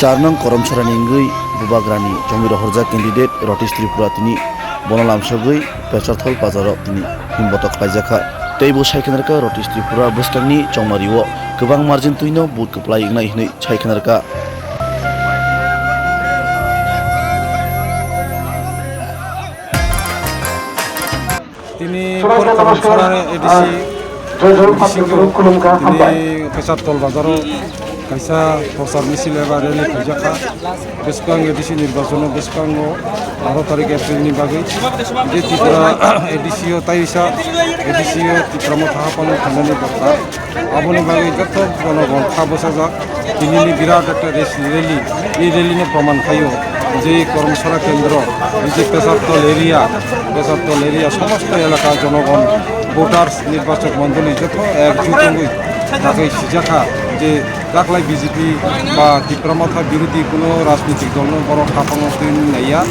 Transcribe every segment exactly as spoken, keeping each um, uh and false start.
Char nong Koromsarani wngwi Bubagrani chongwi rohorjak candidate Rotish Tripura tini bono lamsogwi Pesarthol bazaro tini himbotok khlaijakha. Tei bo saikhe narwkha Rotish Tripura bwskangni chongmario kwbang margin twino vote kwplai wngnai hwnwi saikhe narwkha. Tini Koromsara A D C bisingo tini Pesarthol bazaro kaisa prochar misil eba rally khaijakha. Bwskango A D C nirbachano bwskango baro tarik April ni bagwi je Tripura A D C o taisa A D C o Tipra Motha hapano thangnani bwkha. Aboni bagwi joto jonogon kha bwchajak. Tinini birat ekta res-, rally. Ei rally no proman khaio je Koromsara kendro, ei je Pesarthol area, Pesarthol area somosto elaka jonogon, voters, nirbachok mondoli joto ekjut wngwi dagwi sijakha je taklai B J P ba Tipra Motha birodhi kuno rajnitik dolno borok haphango twi naiya.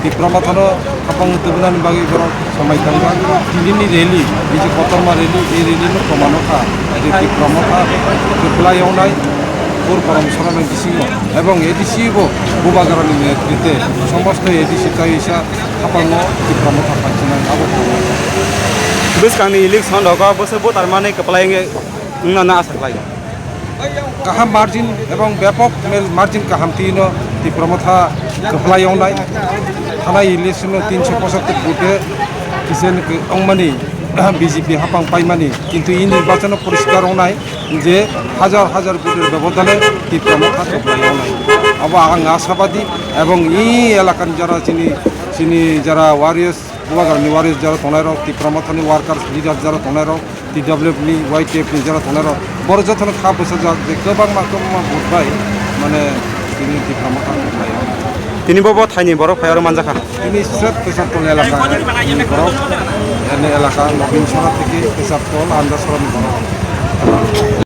Tipra Mothano haphang tubunani bagwi borok samai tangjak. Tinini rally, bini kotorma rally, ei rally no proman wngkha je Tipra Motha kwplai wngnai Pur Koromsarani bisingo ebong A D C bo Bubagrani netrite somosto A D C kaisa haphango Tipra Motha panchinai abo proman. Bwskangni election rogo bwswk voter mani kwplai wngwi wngnani asa khlai. Kaham margin ebong bepok mel-, margin kaham tino Tipra Motha kwplai wngnai. Thanai election o tinso pochottor vote kisen wngmani B J P hapang paimani, kintu ini nirbachano poriskar wngnai je hajar hajar vote bebodale Tipra Motha kwplai wngnai. Abo ang asabadi ebong i elakani jara chini, chini jara warriors, Bubagrani warriors jara tongnai rok, Tipra Mothani workers leaders jara tongnai rok, T W F ni, Y T F ni jora tongnai rok, borok jotono kha bwchajak je kwbangma kwbangma vote bai, mane, tini Tipra Motha kwplai o. Tini bo, bo thaini borok phai oro manjakha. Tini sret Pesarthol elaka ni borok, yani elaka Nobin Sora theke Pesarthol, Anda Sora ni borok.